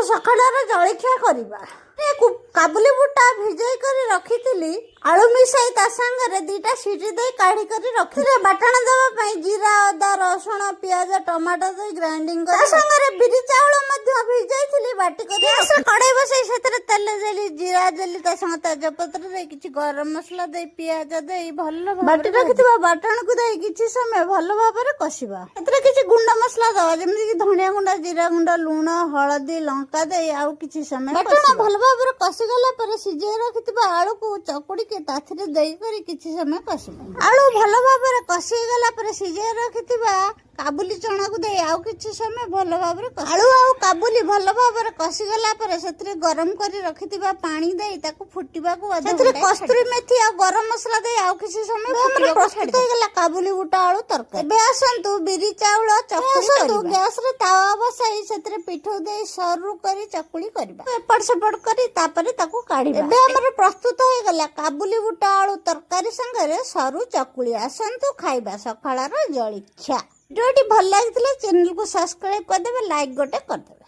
ସକାଳର ଜଳଖିଆ କରିବା। କାବୁଲି ବୁଟ ଭିଜେଇ କରି ରଖିଥିଲି, ଆଳୁ ମିଶାଇ ତା ସାଙ୍ଗରେ 2ଟା ସିଟି ଦେଇ କାଢି କରି ରଖିଥିଲେ। ବାଟଣ ଦେବା ପାଇଁ ଜିରା, ଅଦା, ରସୁଣ, ପିଆଜ, ଟମାଟୋ ଦେଇ ଗ୍ରାଇଣ୍ଡିଙ୍ଗ କରି ତା ସାଙ୍ଗରେ ବିରି ଚାଉଳ ମଧ୍ୟ ଭିଜାଇଥିଲି, ବାଟି କରି। କଡେଇ ବସେଇ ସେଥିରେ ତେଲ ଦେଲି, ଜିରା ଦେଲି, ତା ସାଙ୍ଗେ ତେଜପତ୍ର ଦେଇ, କିଛି ଗରମ ମସଲା ଦେଇ, ପିଆଜ ଦେଇ ଭଲ ବାଟି ରଖିଥିବା ବାଟଣକୁ ଦେଇ କିଛି ସମୟ ଭଲ ଭାବରେ କଷିବା। ସେଥିରେ କିଛି ଗୁଣ୍ଡ ମସଲା ଦବା, ଯେମିତି କି ଧନିଆ ଗୁଣ୍ଡ, ଜିରା ଗୁଣ୍ଡ, ଲୁଣ, ହଳଦୀ, ଲଙ୍କା ଦେଇ ଆଉ କିଛି ସମୟ। ବାଟଣ ଭଲ ଭାବରେ କଷିଗଲା ପରେ ସିଝେଇ ରଖିଥିବା ଆଳୁକୁ ଚକୁଡ଼ିକି ତାଥିରେ ଦେଇକରି କିଛି ସମୟ କଷିବା। ଆଳୁ ଭଲ ଭାବରେ କଷି ହେଇଗଲା ପରେ ସିଝେଇ ରଖିଥିବା କାବୁଲି ଚଣାକୁ ଦେଇ ଆଉ କିଛି ସମୟ ଭଲ ଭାବରେ। ଆଳୁ ଆଉ କାବୁଲି ଭଲ ଭାବରେ କଷିଗଲା ପରେ ସେଥିରେ ଗରମ କରି ରଖିଥିବା ପାଣି ଦେଇ ତାକୁ ଫୁଟିବାକୁ, ସେଥିରେ କସ୍ତୁରୀ ମେଥି ଆଉ ଗରମ ମସଲା ଦେଇ ଆଉ କିଛି ସମୟ। ଆମର ପ୍ରସ୍ତୁତ ହେଇଗଲା କାବୁଲି ବୁଟ ଆଳୁ ତରକାରୀ। ଏବେ ଆସନ୍ତୁ ବିରି ଚାଉଳ ଚକୁଳି। ଆସନ୍ତୁ ଗ୍ୟାସରେ ତାୱା ବସାଇ ସେଥିରେ ପିଠଉ ଦେଇ ସରୁ କରି ଚକୁଳି କରିବା, ଏପଟ ସେପଟ କରି ତାପରେ ତାକୁ କାଢିବା। ଏବେ ଆମର ପ୍ରସ୍ତୁତ ହେଇଗଲା କାବୁଲି ବୁଟ ଆଳୁ ତରକାରୀ ସାଙ୍ଗରେ ସରୁ ଚକୁଳି। ଆସନ୍ତୁ ଖାଇବା ସକାଳର ଜଳଖିଆ। ଭିଡ଼ିଓଟି ଭଲ ଲାଗିଥିଲେ ଚ୍ୟାନେଲକୁ ସବସ୍କ୍ରାଇବ କରିଦେବେ, ଲାଇକ୍ ଗୋଟେ କରିଦେବେ।